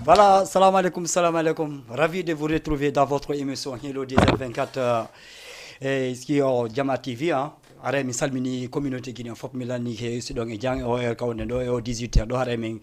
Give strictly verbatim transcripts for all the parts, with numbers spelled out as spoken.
Voilà, salam alaikum, salam alaikum. Ravi de vous retrouver dans votre émission Hello deux cent vingt-quatre, euh, et ici au Jama T V. Hein. Haray mi salmini communauté guinéen fof, mi lanni ke si ɗon e jang o heure kawde ɗo e o dix-huit heures ɗo. Haray min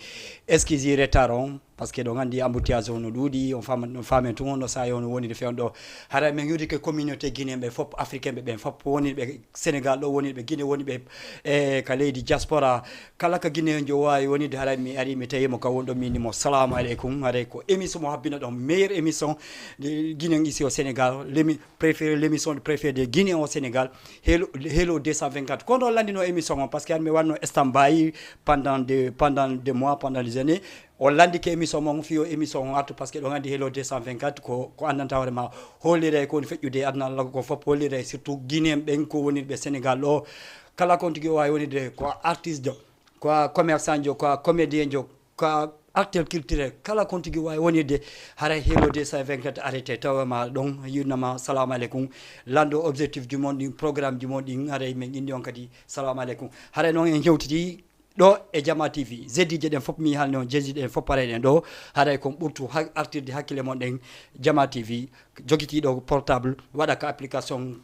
excuse retard on, parce que ɗon anndi embouteillage on no ɗuuɗi, on fama, on fami tun on no sa'i on woni de fewn ɗo. Haray min yudi ke communauté guinéen ɓe fof, africain ɓe ɓen fof, woni ɓe Sénégal ɗo, woni ɓe Guinée, woni ɓe e ka leydi diaspora. Kala ka Guinée jo wawi woni de, haray mi ari mi tawi mo ka wonɗo min mo salamu alaikum. Haray ko émission mo habbina ɗon, meilleure émission de Guinée ici au Sénégal, l'émi-, préféré, l'émission préférée de Guinée au Sénégal. Hello, Hello deux cent vingt-quatre. Kono on landino émission on, parce que an mi wanno stand by pendant de, pendant des mois, pendant des années. On landi ke émission mon, fiyo émission on artu, parce que ɗon andi Hello deux cent vingt-quatre ko, ko andanta hoore ma, hollire ko woni feƴƴude e aduna Allah ko fof, hollire surtout Guinéen ɓen ko woni ɓe Sénégal ɗo. Kala kon tigi o wawi wonide ko artiste jo, ko commerçant jo, ko comédien jo, ko acteur culturel, kala kon tigi wawi wonirde, haray Hello deux cent vingt-quatre arrêté, tawa ma ɗon, yurnama, salamu alaikum. Lando objectif du monde ɗin, programme du monde ɗin, haray min indi on kadi, salamu alaikum. Haray noon en hewtiti ɗo e Jama T V. Jeudi je ɗen fof mi halni on, jeudi ɗen fof pareɗen ɗo, haray kon ɓurtu ha-, artirde hakkille mon ɗen, Jama T V, jogitiɗo portable, waɗa ka application,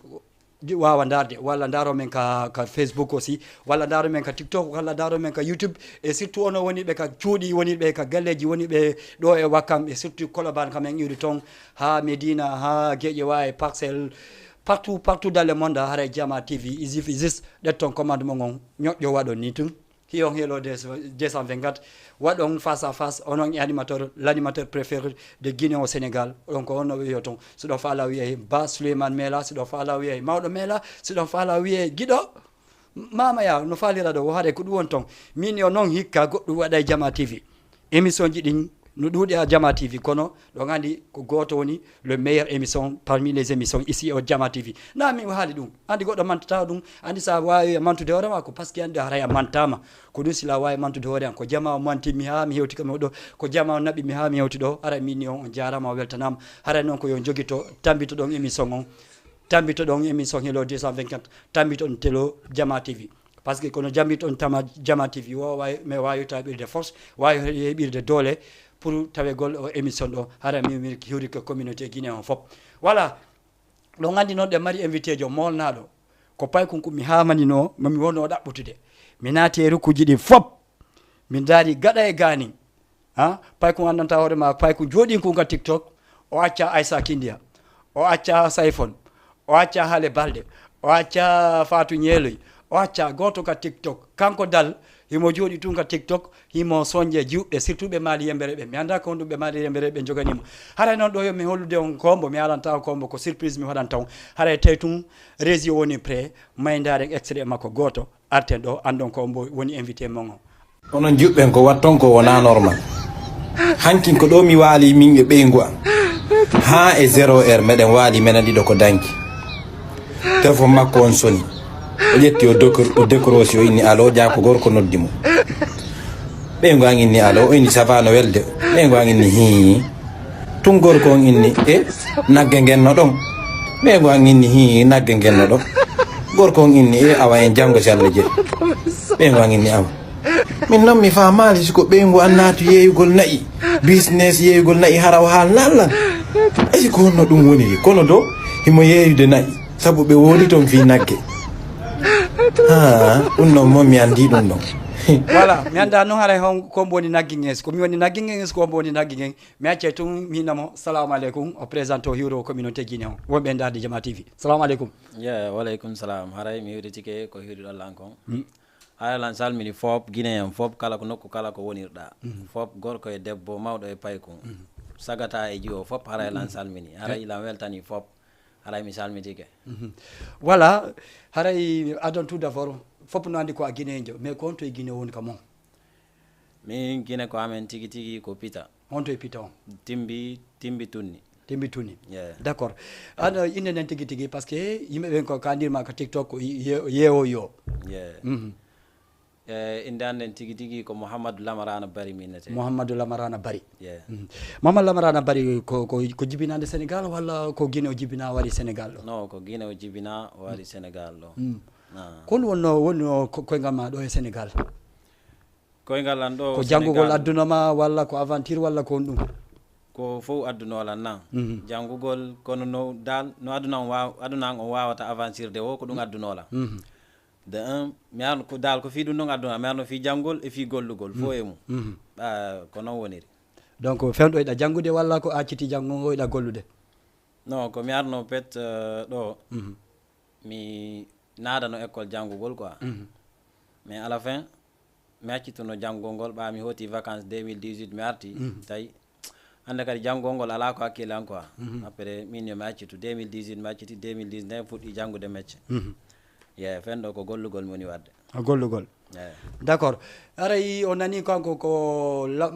wawa ndarde, walla ndaro men ka, ka Facebook aussi, walla ndaro men ka TikTok, walla ndaro men ka YouTube, et surtout onon woni ɓe ka cuuɗi, woni ɓe ka galleji, woni ɓe ɗo e Wakam, et surtout Colobane, kam en iwri ton, ha Medina, ha Guédiawaye, Parcelles, partout, partout dans le monde, haray Jama T V, isif, isis, ɗetton commande mon on, ñoƴƴo waɗon ni tun. Hiyon Hello deux cent vingt-quatre, waɗon face à face, onon e animateur, l'animateur préféré de Guinée au Sénégal, oɗon ko on no wiyo ton. Si ɗon faala wiye Ba Souleymane Mela, si ɗon faala wiye Mawɗo Mela, si ɗon faala wiye Giɗo, Mama Ya, no faalira ɗo, wo haɗe ko ɗum won ton. Min yo noon hikka goɗɗum waɗa e Jama T V. Émission ji ɗin no ɗuuɗi ha Jama T V, kono ɗon andi ko gooto woni le meilleur émission parmi les émissions ici au Jama T V. Na min haali ɗum. Andi goɗɗo mantata ɗum. Andi sa wawi mantude hoore ma ko parce que andi haray a mantama. Ko ɗum sila wawi mantude hoore an. Ko Jama o manti mi ha mi hewti kam ɗo. Ko Jama o naɓi mi ha mi hewti ɗo. Haray min ni on, on jarama, o weltanama. Haray noon ko yo jogito, tambito ɗon émission on. Tambito ɗon émission Hello deux cent vingt-quatre. Tambito on telo Jama T V. Parce que kono jambito on tama Jama T V, wo wawi, mi wawi taɓirde force, wawi heɓirde doole pour tawegol o émission ɗo. Hara mi, mi hiwri ko communauté Guinée on fof. Voilà. Ɗon andi noon ɗe mari invité jo molnaɗo. Ko paykun ko mi hamanino, mami wonno ɗaɓɓutude. Mi naati e rukuji ɗi fof. Mi ndaari gaɗa e gaanin. Ha? Paykun andanta hoore ma, paykun jooɗin kun ka TikTok. O acca Aissa Kindia. O acca Sayfon. O acca Hale Balde. O acca Fatou Ñeeloy. O acca gooto ka TikTok. Kanko dal, himo jooɗi tun ka TikTok, himo sonje juɓɓe, surtout ɓe Mali yembere ɓe. Mi anda ko honɗum ɓe Mali yembere ɓe joganimo. Haray noon ɗo yo mi hollude on kombo, mi alanta on kombo, ko surprise mi waɗanta on. Haray tawi tun, régie woni prêt, may ndaaren extrait makko gooto. Arten ɗo, andon ko mbo woni invité mon o. Onon juɓɓen ko watton ko wona normal. Hankin ko ɗo mi waali min e ɓeyngu am. Haa e zéro heure meɗen waali menen ɗiɗo ko danki. Téléphone makko on soni. O ƴetti o dokor-, o décroché o inni allo, ƴaa ko gorko noddi mo. Ɓeyngu an inni allo, o inni ça va no welde. Ɓeyngu an inni hii. Tun gorko on inni, e, nagge ngen no ɗon. Ɓeyngu an inni, hii, nagge ngen no ɗon. Gorko on inni, e, awa en janngo si Allah jeyi. Ɓeyngu an inni, awa. Min noon mi faamaali si ko ɓeyngu an naatu yeeyugol na'i, business yeeyugol na'i, hara o haalna Allah. E si ko honno ɗum woniri? Kono do, himo yeeyude na'i, sabu ɓe woodi toon fii nagge. Haa, ɗum noon moom mi anndi ɗum ɗon. Voilà, mi anndaa noon haray hon ko mbo woni nagge ngen. Si ko mi woni nagge ngen, si ko mbo woni nagge ngen. Mi accay tun mi hinna mo, salamu aleykum, o présente o hiwro communauté Guinée on. Wonɓe e ndaarde Jama T V. Salamu aleykum. Yeah, waleykum salam. Haray mi hiwritike ko hiwriɗon lan kon. Mm. Haray lan salmini fop, Guinéen fop, kala ko nokku kala ko wonirɗa. Mm. Fop, gorko e debbo, mawɗo e paykun. Mm. Sagata e jiwo fop, haray lan salmini. Haray lan weltani fop. Haray mi salmitike. Mhm. Voilà, haray adon tout d'abord, fop no andi ko a Guinéen jo, mais ko honto e Guinée woni ka mon? Min Guinée ko amen tigi tigi ko Pita. Honto e Pita on? Timbi, Timbi Tunni. Timbi Tunni. Yeah. D'accord. An, uh, innde nden tigi tigi, parce que yimɓe ɓen ko ka andirma ka TikTok ko ye-, yeewo yo. Yeah. Mhm. Eh, innde an nden tigi tigi ko Mouhamadou Lamarana Bari mi innete. Mouhamadou Lamarana Bari. Yeah. Mhm. Mouhamadou Lamarana Bari ko, ko, ko jibinaande Sénégal walla ko Guinée o jibina wari Sénégal ɗo? Non, ko Guinée o jibina wari Sénégal ɗo. Mm. Ah. Ko honɗum wonno, wonno ko-, koyngal ma ɗo e Sénégal? Koyngal an ɗo Ko janngugol addunoo ma, walla ko aventure, walla ko honɗum? Ko fof addunoo lan nan. Janngugol, kono no dal, no aduna on waaw-, aduna an on waawata aventure de o, ko ɗum addunoo lan. De un, mi arno ko dal ko fii ɗum ɗon addunoo lan, mi arno fii janngol e fii gollugol, fof e mum. Ah, ko noon woniri. Donc, fewndo ɗa janngude, walla ko acciti janngo ngo ɗa gollude? Non, ko mi arno pet, euh, ɗo. Mi naadano école janngugol quoi. Mais à la fin, mi accituno janngugol ngol, ɓaa mi hooti vacances deux mille dix-huit, mi arti, tawi hannde kadi janngugol ngol alaa ko hakkille an quoi. Après, min yo mi accitu, deux mille dix-huit mi acciti, deux mille dix-neuf fuɗɗi janngude métier. Ye, fenɗo ko gollugol mi woni waɗde. A gollugol. Ye. D'accord. Aray, o nani kanko ko la-,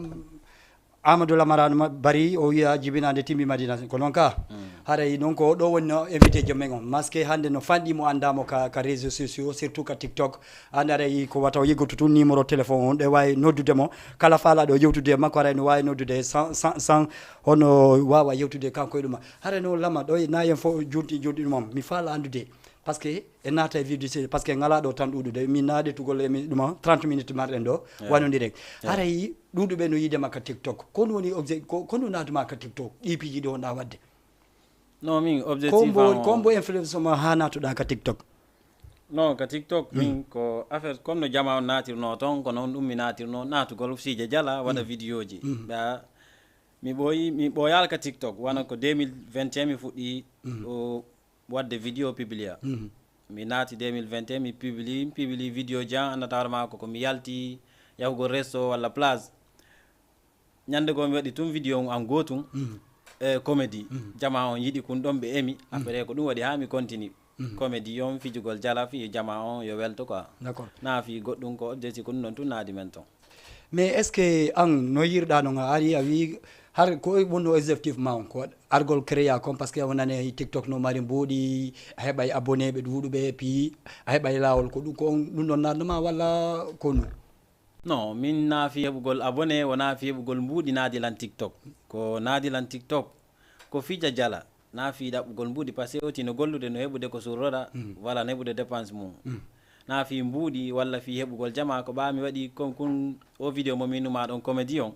Amadou Lamarane ma-, Bari, o wiya jibinaande timmi Madina. Ko noon ka? Haray noon ko ɗo woni no invité joom men on. Maske hannde no fanɗi mo anndaa mo ka, ka réseaux sociaux, surtout ka TikTok. Hannde aray ko wata o yiggoto tun numéro téléphone on, ɗe waawi noddude mo. Kala faalaaɗo yewtude e makko, haray no waawi noddude sans, sans, sans hono waawa yewtude kanko e ɗum. Haray noon Lama ɗo e na en fof juuti, juuti ɗum on. Mi faala anndude. Parce que e naata e vivde seeɗa, parce que ngalaa ɗo tan ɗuuɗude. Min naade tugol e mi-, ɗum on, trente minutes marɗen ɗo, wanondiren. Haray ɗuuɗuɓe no yiide ma ka TikTok. Ko ɗum woni objet, ko, ko ɗum naatu ma ka TikTok? Ɗi piiji ɗi wonɗa waɗde? Non, min objectif am o- Ko mbo influence ma haa naatuɗa ka TikTok? Non, ka TikTok, min ko affaire, comme no jama on naatirno toon, ko noon ɗum mi naatirno, naatugol siije jala, waɗa vidéo ji. Ɓa, mi ɓooyi, mi ɓooyaali ka TikTok, wano ko deux mille vingt et un mi fuɗɗi o waɗde vidéo publia. Mi naati deux mille vingt et un, mi publie, mi publie vidéo ji an, annata hoore maa ko, ko mi yalti yahugol resto walla place. Ñande goo mi waɗi tun vidéo an gootum, e comédie. Jama on yiɗi kun ɗon ɓe emi. Après ko ɗum waɗi haa mi continue. Comédie on, fijugol jala, fii jama on yo welto quoi. D'accord. Na fii goɗɗum, ko objectif ko ɗum ɗon tun naadi men ton. Mais est-ce que an no yirɗa non a ari a wi har ko wonno objectif ma on ko argol créa kon, parce que on nane TikTok no mari mbuuɗi, a heɓay abonné ɓe ɗuuɗuɓe, puis a heɓay laawol, ko ɗum, ko on ɗum ɗon naatnoma walla ko nu? Non, min na fii heɓugol abonné, wona fii heɓugol mbuuɗi naadi lan TikTok. Ko naadi lan TikTok, ko fija jala, na fii ɗaɓɓugol mbuuɗi, parce que oti no gollude, no heɓude ko surrora, walla no heɓude dépense mum. Na fii mbuuɗi walla fii heɓugol jama, ko ɓaa mi waɗi kon kun o vidéo mo min numa ɗon comédie on.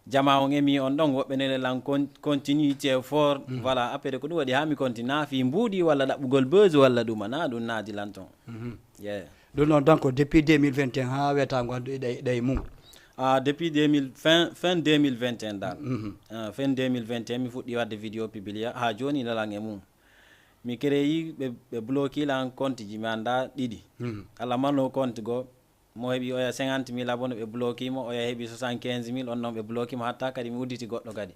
Jama on emi on ɗon, woɓɓe nene lan con-, continuité fort, voilà, après ko ɗum waɗi haa mi continue, na fii mbuuɗi walla ɗaɓɓugol buzz walla ɗuma, na ɗum naadi lan ton. Yeah. Ɗum noon, donc, depuis deux mille vingt et un haa wetango hannde ɗay, ɗay mum. Ah, depuis deux mille, fin, fin deux mille vingt et un dal. Ah, fin deux mille vingt et un mi fuɗɗi waɗde vidéo publia, haa jooni lalan e mum. Mi créé ɓe, ɓe bloqué lan compte ji mi annda ɗiɗi. Alla manno compte go, mo heɓi oya cinquante mille abonné ɓe bloqué mo, oya heɓi soixante-quinze mille, on noon ɓe bloqué mo, hatta kadi mi udditi goɗɗo kadi.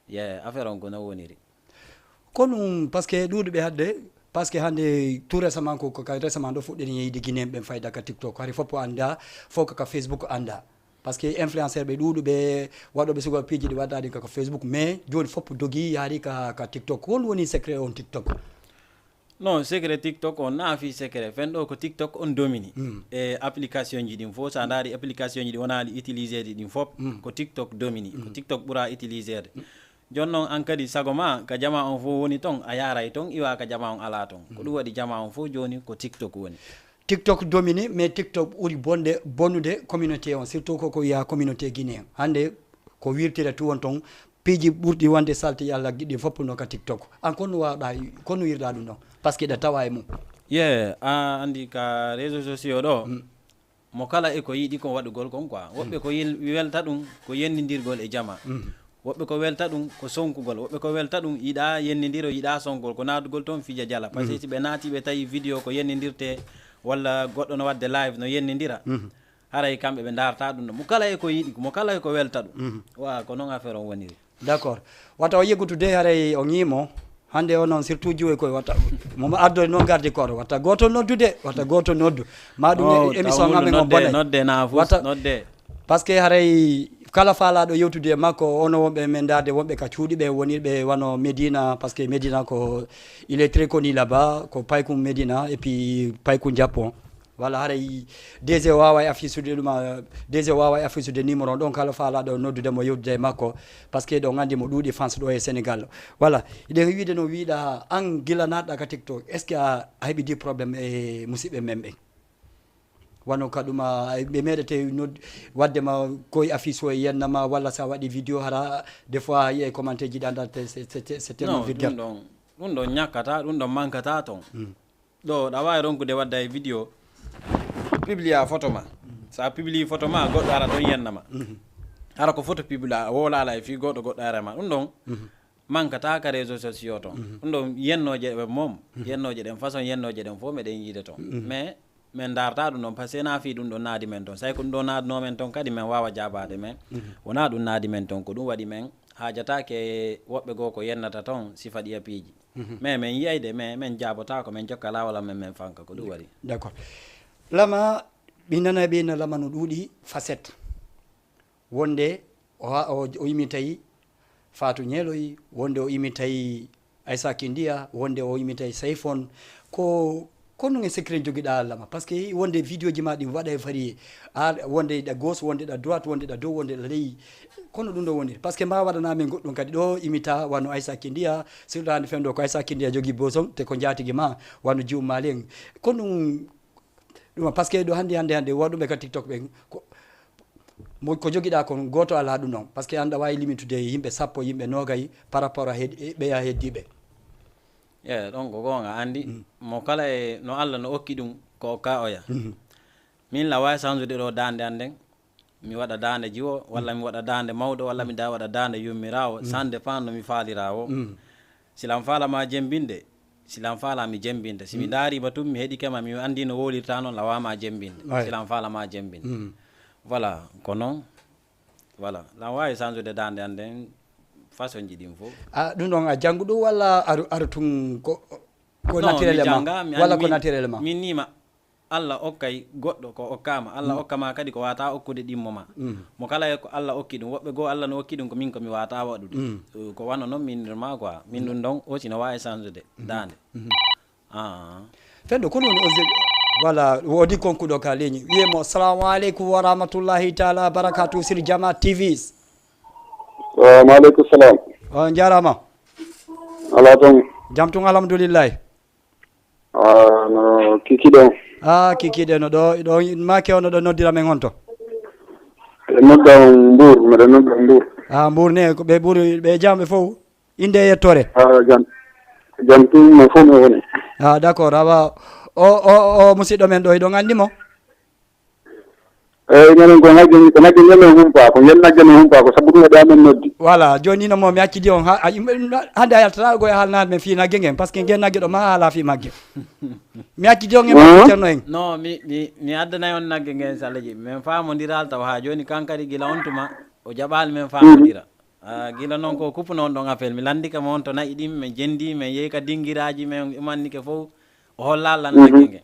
Yeah, affaire on ko no woniri. Kono, parce que ɗuuɗuɓe hadde, parce que hannde tout récemment ko, ko ka récemment ɗo fuɗɗini yeyde Guinéen ɓen fayda ka TikTok. Hari fof annda, fof ko ka Facebook annda. Parce que influenceur ɓe ɗuuɗuɓe, waɗoɓe sugo piiji ɗi waɗɗa ɗin ka, ka Facebook, mais jooni fof dogi yaari ka, ka TikTok. Hol woni secret on TikTok? Non, secret TikTok on na fii secret. Fen ɗo ko TikTok on domini. E application ji ɗin fof, sa ndaari application ji ɗi wona ɗi utiliser ɗi ɗin fof, ko TikTok domini. Ko TikTok ɓura utiliser de. Jooni noon, an kadi, sago ma ka jama on fof woni ton, a yaaray ton, iwa ka jama on alaa ton. Ko ɗum waɗi jama on fof jooni ko TikTok woni. TikTok domini, mais TikTok ɓuri bonde, bonude communauté on, surtout ko, ko wiya communauté guinéen. Hannde ko wirtira tu won ton, piiji ɓurɗi wonde salti Yalla giɗɗi fof no ka TikTok. An kono waɗa, kono wirɗa ɗum ɗon? Parce que ɗa tawa e mum. Ye, a andi ka réseaux sociaux ɗo, mo kala e ko yiɗi ko waɗugol kon quoi. Woɓɓe ko yel-, welta ɗum ko yennindirgol e jama. Woɓɓe ko welta ɗum ko sonkugol. Woɓɓe ko welta ɗum yiɗa yennindiro, yiɗa sonkugol, ko naatugol toon fija jala. Parce que si ɓe naati ɓe tawi vidéo ko yennindirte walla goɗɗo no waɗde live no yennindira, haray kamɓe ɓe ndaarta ɗum ɗo. Mo kala e ko yiɗi, mo kala e ko welta ɗum. Wa ko noon affaire on woniri. D'accord. Wata o yeggutu de haray o ŋiimo. Hannde o noon surtout jiwoy koye wata. Mo addo noon gardi koto. Wata gooto noddu de. Wata gooto noddu. Ma ɗum e émission amen on bonay. Nodde na fus, nodde. Parce que haray kala faalaaɗo yewtude e makko, ono wonɓe men ndaarde, wonɓe ka cuuɗi ɓe wonirɓe wano Medina, parce que Medina ko, il est très connu là-bas, ko Paykum Medina, et puis Paykum Japon. Walla haray D G waaway affichude ɗum, a, D G waaway affichude numéro on ɗon, kala faalaaɗo noddude mo yewtude e makko, parce que ɗon anndi mo ɗuuɗi fans ɗo e Sénégal. Walla, hiɗen wiide no wiiɗa an gila naatɗa ka TikTok, est-ce que a, a heɓi di problème e musiɓɓe men ɓen? Wano ka ɗuma, ɓe meɗete nod-, wadde ma koye affiche o e yenna ma, walla sa waɗi vidéo hara, des fois a yi'ay commentaire ji ɗan ɗan, c'est, c'est, c'est, c'est tellement Non, vulgaire. Ɗum ɗon, ɗum ɗon ñakkata, ɗum ɗon mankata ton. Ɗo ɗa waawi ronkude wadda e vidéo, publia photo ma. Sa publie photo ma, goɗɗo ara ɗon yenna ma. Hara ko photo publia, a wowla ala e fii goɗɗo, goɗɗo ara ma. Ɗum ɗon mankata ka réseaux sociaux ton. Ɗum ɗon yennooje ɗen mom, yennooje ɗen façon, yennooje ɗen fof meɗen yiide ton. Mais min ndaarta ɗum ɗon, parce que na fii ɗum ɗon naadi men ton. Say ko ɗum ɗon naadnoo men ton kadi, min waawa jaabaade, mais wonaa ɗum naadi men ton. Ko ɗum waɗi min haajataake woɓɓe goo ko yennata ton sifa ɗiya piiji. Mais min yi'ay de, mais min jaabotaako, min jokka laawol amen, min fanka, ko ɗum waɗi. D'accord. Lama, mi nanay ɓe na lama no ɗuuɗi facette. Wonde o, o, o imitay Fatou Ñeeloy, wonde o imitay Aissa Kindiya, wonde o imitay Sayfon. Ko, ko ɗum e secret jogiɗa lama? Parce que wonde vidéo ji ma ɗin waɗa e varié. A wonde ɗa gauche, wonde ɗa droite, wonde ɗa dow, wonde ɗa ley. Kono ɗum ɗo woni. Parce que ma waɗana men goɗɗum kadi ɗo imita wano Aissa Kindiya, surtout hande fendo ko Aissa Kindiya jogi boson, te ko jaatigi ma, wano Jiw Mali en. Ko ɗum, ɗum, parce que ɗo hande, hande, hande, waɗuɓe ka TikTok ɓen, ko, mo, ko jogiɗa kon, gooto alaa ɗum ɗon. Parce que an ɗa waawi limitude yimɓe sappo, yimɓe noogay par rapport à hed-, ɓe a heddiiɓe. Ye, ɗon ko goonga, anndi mo kala e no Alla no okki ɗum, ko okka oya. Min la waawi sansude ɗo daande an nden, mi waɗa daande jiwo, walla mi waɗa daande mawɗo, walla mi da waɗa daande yummiraawo, ça dépend no mi faaliraawo. Si lan faala ma jembinde, si lan faala mi jembinde. Si mi ndaari ma tun, mi heɗike ma, mi anndi no wowlirta noon, la waama jembinde. Ouais. Si lan faala ma jembinde. Voilà, ko noon. Voilà, lan waawi sansude daande an nden façon ji ɗin fof. A, ɗum ɗon a janngu ɗum walla aru, aru tun ko, ko Non, naturel mi e ma? jannga, mi Walla anndi ko min, naturel e ma? Min nima Alla okkay goɗɗo ko okkaama. Alla okka ma kadi ko waata okkude ɗimmo ma. Mo kala e ko Alla okki ɗum. Woɓɓe goo Alla no okki ɗum ko min ko mi waata waɗude. Eh, ko wano noon min nirma quoi. Min ɗum ɗon aussi no waawi sansude daande. Ah. Fendo, kono woni on se-, voilà, woodi konkuɗo ka ligne. Wiye mo, "Assalamu aleykum wa rahmatullahi taala barakatuh sur Jama T V." Wa aleykum salam. On jarama. Ala ton. Jam tun, alhamdulillahi. Ah, no Kiki ɗon. Ah, Kiki de no ɗo, ɗo, make ono ɗo noddira men honto? Miɗo nodda Mbour, miɗo nodda Mbour. Ah, Mbour ne, ko ɓe ɓuri, ɓe jam ɓe fof. Innde e yettoore. Ah, jam. Jam tun, mo fof mi woni. Ah, d'accord. Awa, o, o, o musidɗo men ɗo, hiɗon anndi mo? Eyi, minen ko nagge, ko nagge ngen min humpa, ko ngen nagge min humpa, ko sabu ɗum waɗi amen noddi. Voilà, jooni no mo mi accidi on, ha, a, yimɓe, hannde a yaltata ko e haalnaade men fii nagge ngen, parce que ngen nagge ɗo ma haala fii magge. Mi accidi on e Makko Ceerno en. Non, mi, mi, mi addanay on nagge ngen si Alla jaɓi. Men faamondiral taw haa jooni kan kadi gila on tuma, o jaɓaali men faamondira. Ah, gila noon ko kuppuno on ɗon appel. Mi lanndike mo on to na'i ɗin, min jenndi, min yehi ka dingiraaji, min umannike fof, o hollaali lan nagge ngen.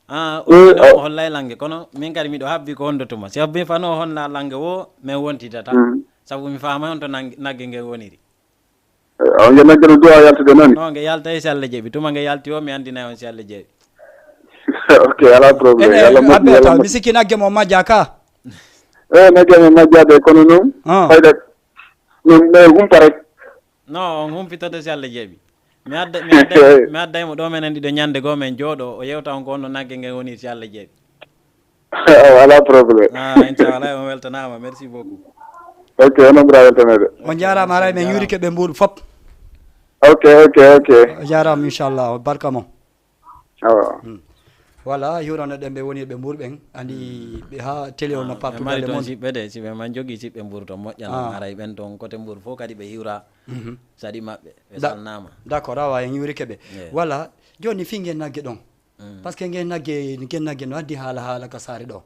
Ah, o hollay lange, kono min kadi miɗo habbi ko honɗo tuma. Si habbi fano o honna lange wo, min wontidata. Sabu mi faamay on to nang-, nagge ngen woniri. Eh, on nge nagge no duwa yaltude noon? Non, nge yaltay si Alla jaɓi. Tuma nge yalti o, mi anndinay on si Alla jaɓi. Ok, ala problème. Yalla moƴƴi, Abbe yalla taw, moƴƴi. Mi sikki nagge mo majja ka. Eh, nagge mo majja de, kono noon, Ah. fayda, min, min humpare. Non, on humpitoto si Alla jaɓi. Mi adda, mi adda, mi adday mo ɗo menen ɗiɗo ñande goo, men jooɗo, o yewta on ko honno nagge ngen woni si Alla jaɓi. Ala problème. Ah, inchallah, on weltanaama. Merci beaucoup. Ok, onon ɓura weltanede. On jaaraama, haray men yuurike ɓe Mbuur fop. Ok, ok, ok. On jaaraama, inchallah. Barka mo. Awa. Voilà, hiwrano ɗen ɓe woni ɓe Mbuur ɓen. Andi ɓe ha télé o no Ɓe partout dans mari le toon monde. siɓɓe de, si ɓe man jogii siɓɓe Mbuur toon moƴƴa noon. Ah. Haray ɓen toon côté Mbuur fof kadi ɓe hiwra saɗi maɓɓe. Ɓe Da-, salnaama. D'accord, awa, en yuurike ɓe. Yeah. Voilà, jooni fii ngen nagge ɗon. Parce que ngen nagge, ngen nagge no addi haala, haala ka saare ɗo.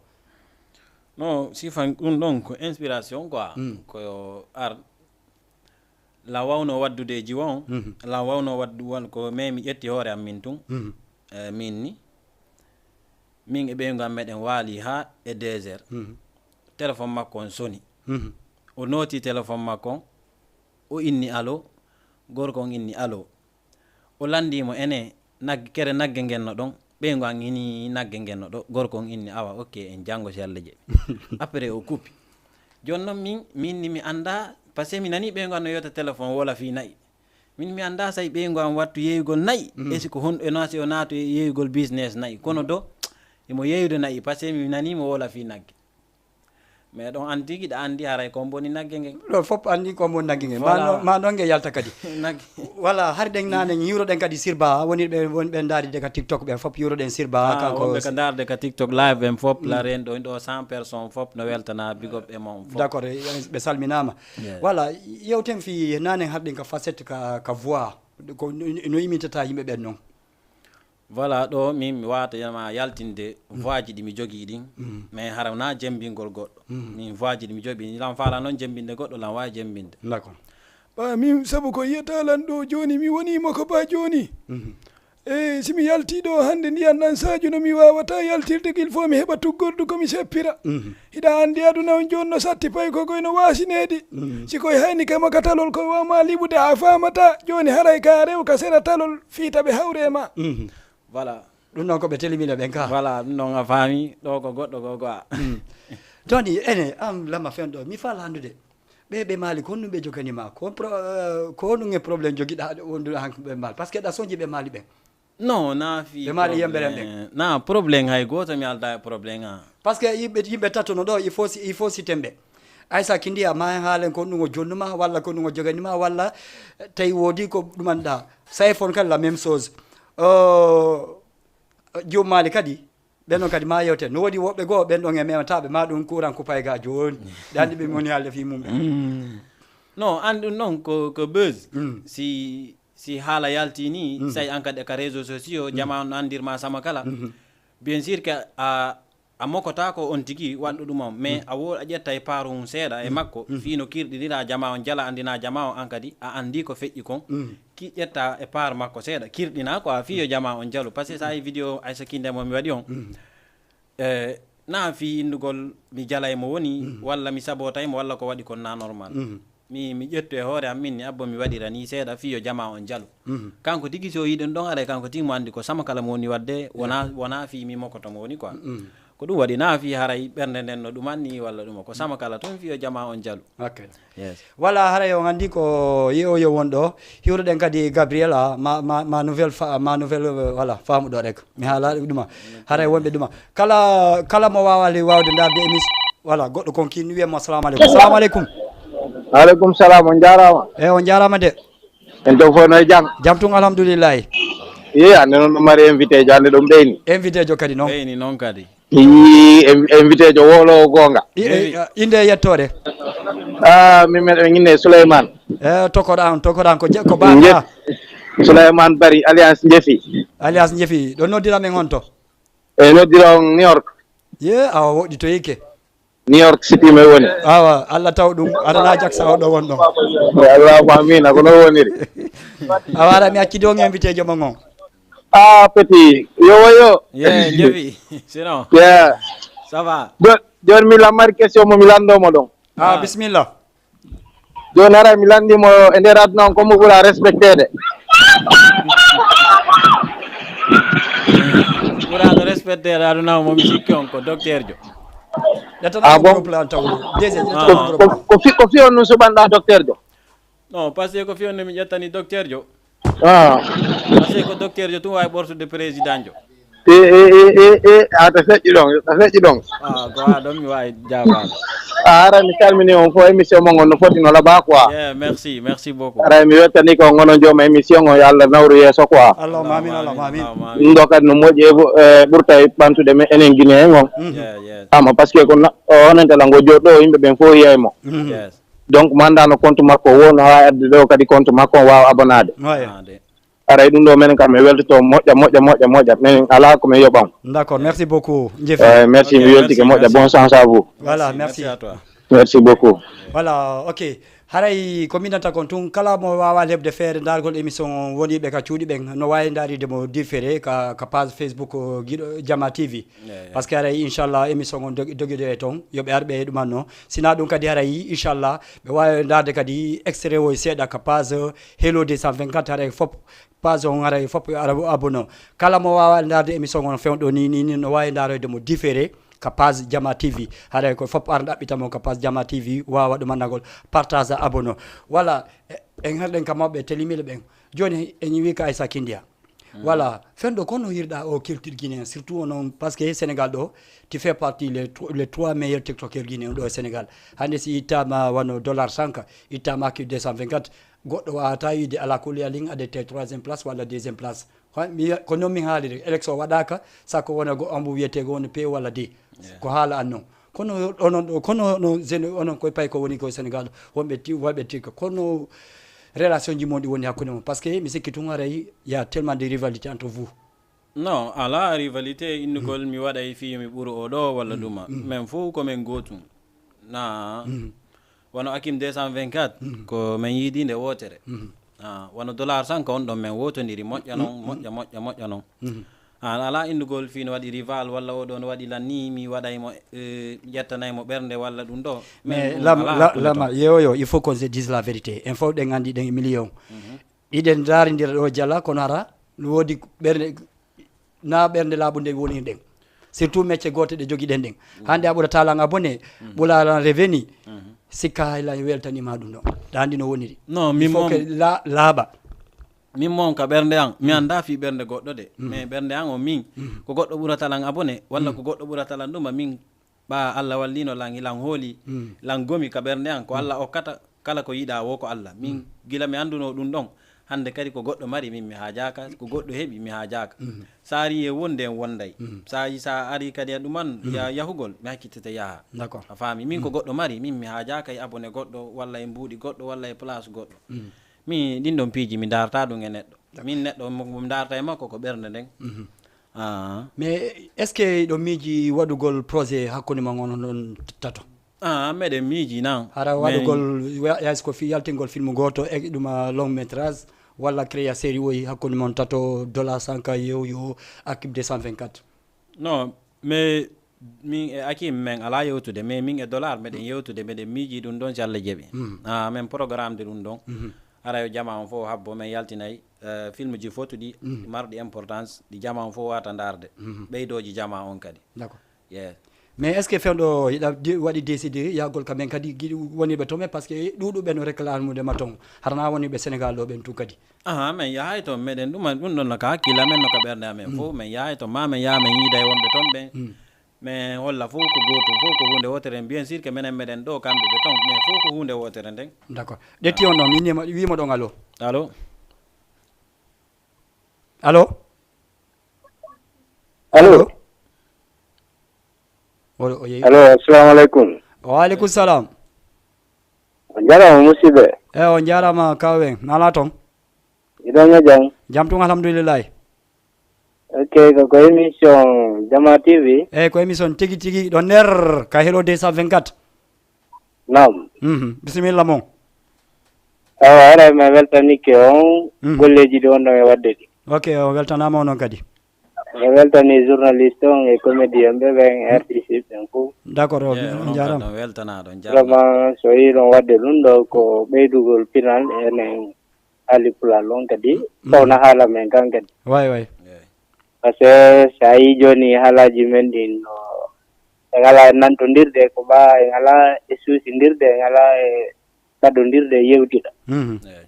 Non, sifan ɗum ɗon ko inspiration quoi. Ko ar la wawno waddude e jiwo on. La wawno waddu wal ko mais mi ƴetti hoore am min tun. Eh, min ni. Min e ɓeyngu am meɗen waali ha e deux heures. Téléphone makko on soni. O nooti téléphone makko on. O inni allo. Gorko on inni allo. O lanndii mo, ene nag-, kere nagge ngen no ɗon? Ɓeyngu an hini nagge ngen no ɗo? Gorko on inni, awa, ok, en janngo si Alla jaɓi. Après o kuppi. Jooni noon min, min ni mi anndaa, parce que mi nanii ɓeyngu an no yewta téléphone wola fii na'i. Min mi anndaa say ɓeyngu an wattu yeeyugol na'i, est-ce que hon-, e no si o naatu e yeeyugol business na'i. Kono do, Himo yeeyude na'i, parce que mi nanii mo woola fii nagge. Mais ɗon anndi, giɗa anndi haray ko mboni nagge ngen. Ɗo fof anndi ko mboni nagge ngen. Voilà. Ma noon nge yalta kadi. Nagge. Voilà, hari ɗen naane, hiwroɗen kadi Sirba, woni ɓe, woni ɓe ndaaride ka TikTok ɓen fof, hiwroɗen Sirba. Ah, kanko wonɓe ka ndaarde ka TikTok live ɓen fof, mm, laren ɗo, ɗo cent personnes fof, no weltana, big up e mon fof. D'accord, ɓe salminaama. Yeah. Voilà, yewten fii naane har ɗen ka facette ka, ka voix, ko no, no imitata yimɓe ɓen noon. Voilà, ɗo min mi waawata ma yaltinde voix ji ɗi mi jogii ɗin, mais hara wonaa jembingol goɗɗo. Min voix ji ɗi mi jogii, lan faala noon jembinde goɗɗo, lan waawi jembinde. D'accord. Ba min, sabu ko yiyata lan ɗo jooni, mi wonii mo ko ba jooni. E si mi yaltii ɗo hannde ndiyan ɗan Sadio no mi waawata yaltirde, il faut mi heɓa tuggordu ko mi seppira. Hiɗa anndi aduna on jooni no satti, pay ko koy no waasineedi. Si koy hayni kama ka talol ko wama liɓude a faamata. Jooni haray ka rew ka sera talol fiita ɓe hawre ma. Voilà. Ɗum noon ko ɓe telimina ɓen ka. Voilà, ɗum noon a faami, ɗo ko goɗɗo ko ko a. Toni, ene, am lama fen ɗo, mi faala anndude. Ɓe, ɓe maali, ko honɗum ɓe jogani ma? Ko pro-, eh, ko honɗum e problème jogiɗa wonduɗa han ɓe maali? Parce que ɗa sonji ɓe maali ɓen. Non, na fi. Ɓe maali yembere ɓen. Na problème hay gooto, mi alda e problème a. Parce que yimɓe, yimɓe tato no ɗo, il faut si, il faut si tembe. Aysa Kindiya, ma en haalen ko honɗum o jonnuma, walla ko honɗum o joganima, walla tawi woodi ko ɗumanɗa. Sayfon kadi la même chose. Euh, Joom Maali kadi, ɓen ɗon kadi ma yewten. No woodi woɓɓe goo, ɓen ɗon e memataɓe, ma ɗum kuran kupay ga jooni. Ɓe anndi ɓe woni haalde fii mum ɓe. Non, an ɗum noon ko, ko buzz. Si, si haala yalti ni, say an kadi e ka réseaux sociaux, jama on andirma sama kala. Bien sûr que a, a mokotaako on tigi waɗɗo ɗum on, mais a wo-, a ƴetta e paaru mum seeɗa e makko, fii no kirɗinira jama on, jala anndina jama on an kadi, a anndi ko feƴƴi kon. Ki ƴetta e paar makko seeɗa, kirɗina quoi, fii yo jama on jalu. Parce que sa yi vidéo Aysa Kinde mo mi waɗi on, eh, na fii inndugol mi jalay mo woni, walla mi sabotay mo, walla ko waɗi kon na normal. Mi, mi ƴettu e hoore am min ni, abbo mi waɗira ni seeɗa fii yo jama on jalu. Kanko tigi si o yiɗi ɗum ɗon, aray kanko tigi mo anndi ko sama kala mo woni waɗde, wona, wona fii mi mokoto mo woni quoi. Ko ɗum waɗi na fii haray ɓernde nden no ɗum anni walla ɗum ko sama kala tun fii yo jama on jalu. Ok. Yes. Voilà, haray on anndi ko yeeyo won ɗo. Hiwruɗen kadi Gabriel, a, ma, ma, ma nouvelle fa-, ma nouvelle, euh, voilà, faamu ɗo rek. Mi haala ɗuma. Haray wonɓe ɗuma. Kala, kala mo waawali waawde ndaarde émission. Voilà, goɗɗo kon kin wiye mo assalamu aleykum. Assalamu aleykum. Aleykum salam, on jaaraama. E, on jaaraama de. En to fof no e jam. Jam tun, alhamdulillahi. Iya, ne noon no mari invité jo, hannde ɗum ɓeyni. Invité jo kadi noon. Ɓeyni noon kadi. Ii, in-, invité jo wolo o goonga. I-, e, innde e yettoore. Ah, min meɗen inne Souleymane. E, tokoɗan, tokoɗan ko je-, ko ba-, Nje-, ba. Souleymane Bari, alias Njefi. Alias Njefi. Ɗo noddira men on to? E noddira on New York. Ye, awa woɗɗi to yike. New York City mi woni. Awa, Allah taw ɗum, adana jaksa o ɗo wonɗo. Allahumma amina, ko no woniri. Awa, ara mi accidi on invité jomo ngon. Ah, petit, yo, yo. Yeah, Jefi, sinon. Yeah. Ça va? Jo-, joni mi lammari question mo mi lanndo mo ɗon. Ah, bismillah. Joni ara mi lanndi mo e nder aduna on, ko mo ɓura respectede? Ɓuraɗo respectede aduna on, mo mi sikki on ko docteur jo. Ah, bon? Ko, ko, ko fi, ko fi on nun suɓanɗa docteur jo? Non, parce que ko fi on mi ƴettani docteur jo. Ah. Parce que ko docteur jo tun wawi ɓortude président jo. E, e, e, e, e, a ta feƴƴi ɗon, ta feƴƴi ɗon. Ah, ko a ɗon mi wawi jaabaade. A ara mi salmini on fof, émission mon on no foti no laɓa quoi. Yeah, merci, merci beaucoup. Ara mi wettani ko ngono jooma émission on, yo Allah nawru yeeso quoi. Allahumma amin, Allahumma amin. Ɗum ɗo kadi no moƴƴi e ɓu-, e ɓurta e ɓantude men enen Guinéen on. Yeah, yeah. Ama parce que ko na-, o honante la ngo joɗɗo yimɓe ɓen fof yiyay mo. Yes. Donc mo anndaano compte makko, won haa adde ɗo kadi compte makko, on waawa abonaade. Ah, de. Aray ɗum ɗo menen kam mi weltoto moƴƴa, moƴƴa, moƴƴa, moƴƴa. Menen alaa ko min yoɓan. D'accord, merci beaucoup. Njefi. Eh, merci, mi weltike moƴƴa. Bon chance à vous. Voilà, merci. Merci à toi. Merci beaucoup. Voilà, ok. Haray ko minanta kon tun, kala mo waawa heɓde feere ndaargol émission on, woniiɓe ka cuuɗi ɓen, no waawi ndaaride mo différé ka, ka page Facebook, uh, Giɗo Jama T V. Parce que haray, inchallah, émission on dogi-, dogidoye toon, yo ɓe ar ɓe ɗumanno. Sina ɗum kadi haray, inchallah, ɓe waawi ndaarde kadi extrait o seeɗa ka page Hello deux cent vingt-quatre, haray fof, page on haray fof yo ar abonné. Kala mo waawa ndaarde émission on fewndo ni, ni, ni, no waawi ndaaroyde mo différé ka page Jama T V. Haray ko fof ar ɗaɓɓita mo ka page Jama T V, waawa ɗum annagol, partage, abonné. Voilà, e-, en harɗen ka mawɓe telimile ɓen. Jooni en ñiwi ka Aissa Kindia. Voilà, fenɗo, kono hirɗa o culture guinéen, surtout onon, parce que Sénégal ɗo, tu fais partie les tro- les trois meilleurs tiktokers guinéens ɗo e Sénégal. Hande si ittama wano Dollar Sanka, ittama ki deux cent vingt-quatre, goɗɗo wawata yiide ala kulli alin adete troisième place walla deuxième place. Ko noon min haaliri, élection waɗaka, sako wona go ambo wiyetego wona p walla d. Ko haala an noon. Kono onon ɗo, kono no jeune onon koye pay ko woni koye Sénégal, wonɓe ti- waɓe tirka, kono relation ji mon ɗi woni hakkunde mon? Parce que mi sikki tun haray y a tellement de rivalité entre vous. Non, ala rivalité innugol mi waɗay fii mi ɓuru o ɗo walla ɗuma. Min fof ko min gootum. Na wano Akim deux cent vingt-quatre, ko min yiidi nde wootere. Ah, wano Dollar Sanka on ɗon min wootondiri moƴƴa non, moƴƴa, moƴƴa, moƴƴa non. Ah, ala innugol fii no waɗi rival walla o ɗo no waɗi lan ni, mi waɗay mo, eh, ƴettanay mo ɓernde walla ɗum ɗo. Mais lama, la- lama, yo, yo, il faut qu'on se dise la vérité. En fof ɗen anndi ɗen e milieu on. Iɗen ndaarindira ɗo jala, kono hara no woodi ɓernde, na ɓernde laaɓunde woni ɗen. Surtout mecce goote ɗe jogiɗen ɗen. Hannde a ɓurata lan abonné, ɓura lan revenu. Sikka hay lan weltanima ɗum ɗo. Ɗa anndi no woniri. Non, il faut que la- laaɓa. Min mon ka ɓernde an, mi annda fii ɓernde goɗɗo de. Mais ɓernde an o min, ko goɗɗo ɓurata lan abonné, walla ko goɗɗo ɓurata lan ɗuma, min ɓa Allah wallino lan, lan hooli, lan gomi ka ɓernde an, ko Allah okkata, kala ko yiɗa wo ko Allah. Min gila mi annduno ɗum ɗon, hannde kadi ko goɗɗo mari, min mi haajaaka, ko goɗɗo heɓi, mi haajaaka. Sa ari e wonde en wonday. Sa yi- sa ari kadi e ɗuman, ya- yahugol, mi hakkitete yaha. D'accord. A faami? Min ko goɗɗo mari, min mi haajaaka e abonné goɗɗo, walla e mbuuɗi goɗɗo, walla e place goɗɗo. Mi ɗin ɗon piiji mi darta ɗum e neɗɗo. Min neɗɗo mo mo darta e makko ko ɓernde nden. Ah. Mais est-ce que ɗo miiji waɗugol projet hakkunde mon on ɗon tato? Ah, meɗen miiji nan. Hara waɗugol wa- yasi ko fi yaltingol film gooto e ɗuma long métrage walla créa série woyi hakkunde mon tato, Dollar Sanka, Yew Yo, Akib deux cent vingt-quatre? Non, mais min e Akim men ala yewtude, mais min e Dollar meɗen yewtude, meɗen miiji ɗum ɗon si Allah jaɓi. Ah, men programme de ɗum ɗon. Hara yo jama on fof habbo, men yaltinay, eh, film ji fotuɗi, marɗi importance, ɗi jama on fof wata ndarde. Ɓeydooji jama on kadi. D'accord. Yeah. Mais est-ce que fewndo hiɗa di- waɗi décidé yahgol ka men kadi giɗi woniɓe toon ɓe, parce que ɗuɗuɓe no réclamude ma toon, harana woniɓe Sénégal ɗo ɓen tun kadi? Aha, men yahay toon, meɗen ɗuma ɗum ɗon no ka hakkille amen, no ka ɓernde amen fof, men yahay toon, ma men yaha men yiida e wonɓe toon ɓen. Men holla fof ko gootum, fof ko huunde wootere. Bien sûr que menen meɗen ɗo, kamɓe ɓe toon, mais fof ko huunde wootere nden. D'accord. Ɗetti on ɗon, min wiimo ɗon allo. Allo. Allo. Allo. Allo, assalamu aleykum. Wa aleykum salam. On jarama musidɓe. E on jarama kawen, nala toon? Iɗon e jam? Jam tun, alhamdulillahi. Ok, ko ko émission Jama T V. Eyi, ko émission tigi tigi ɗo nder ka Hello deux cent vingt-quatre. Naam. Mhm. Bisimilla mon. Awa, haray mi weltanike on golleeji ɗi on ɗon e waɗde ɗi. Ok, o weltanaama onon kadi. Mi weltani journaliste on e comédien ɓe ɓen, R T C ɓen fof. D'accord, o- Eyi, on onon kadi jarama. On weltanaaɗo, on jarama. Vraiment, so yiɗon waɗde ɗum ɗo ko ɓeydugol pinal enen haali pulaar on kadi, sowna haala men kan kadi. Way, way. Eyi. Parce que so a yii jooni haalaaji men ɗin no, en alaa e nantondirde, ko ɓa en alaa e suusindirde, en alaa e ɗaɗondirde e yewtida. Mhm. Eyi.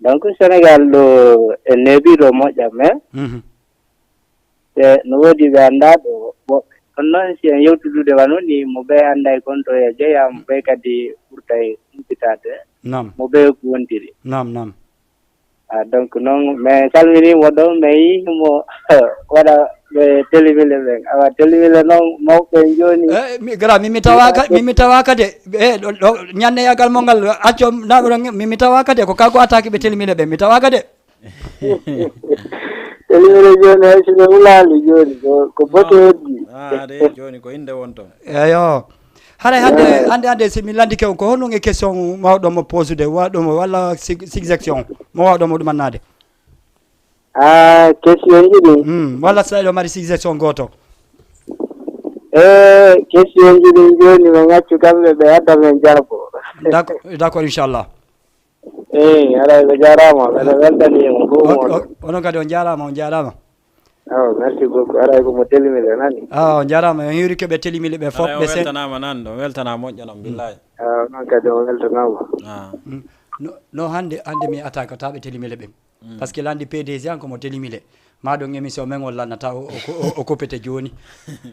Donc, Sénégal ɗo, en neeɓii ɗo moƴƴa, mais Mhm. ɓe no woodi ɓe anndaa ɗo woɓɓe. Kono noon, si en yewtudude wano ni, mo ɓe annday kon to e jeyaa, mo ɓe kadi ɓurtay humpitaade, Naam. Mo ɓe ko wontiri. Naam, naam. Ah, donc, noon, mi salminii mo ɗo, mi yii mo waɗa ɓe telimile ɓen. Awa, telimile noon, mawɓe en jooni. Eh, mi, gara, mi, mi tawaaka, mi, mi tawaaka de. Eh, ɗo, ɗo, ñanneyagal mo ngal, acco, na, ɗo, mi, mi tawaaka de, ko kanko attaque ɓe telimile ɓen, mi tawaaka de. Telimile jooni, hay si ɓe wulaali jooni, ko, ko bote heddi. Ah, de, jooni ko innde won toon. Eyo. Haray hannde, hannde, hannde, si mi lanndike on, ko honɗum e question mawɗo mo posude, waɗɗo mo, walla sig-, suggestion mo wawɗo mo ɗumannaade? Ah, question ji ɗin. Hmm, walla so tawi ɗo mari suggestion gooto? Eh, question ji ɗin jooni, mi accu kamɓe ɓe adda men jarbo. D'accord, d'accord, inchallah. Eyi, haray ko jaaraama, mbeɗa weltanii mo fof. O- moɗon. O- onon kadi on jaaraama, on jaaraama. Awa, merci beaucoup. Haray ko mo telimile nani. Awa, on jaaraama. On hiiri keɓe telimile ɓe fof. Haray ɓe on sen- weltanaama nan ɗo, weltanaama moƴƴa noon, billahi. Awa, onon kadi on weltanaama. Ah. Mm. No, no hannde, hannde mi attaque taɓe telimile ɓen. Mm. Parce que lanndi P D G an ko mo telimile. Ma ɗum émission men on lannata o, o, o, o coupete jooni.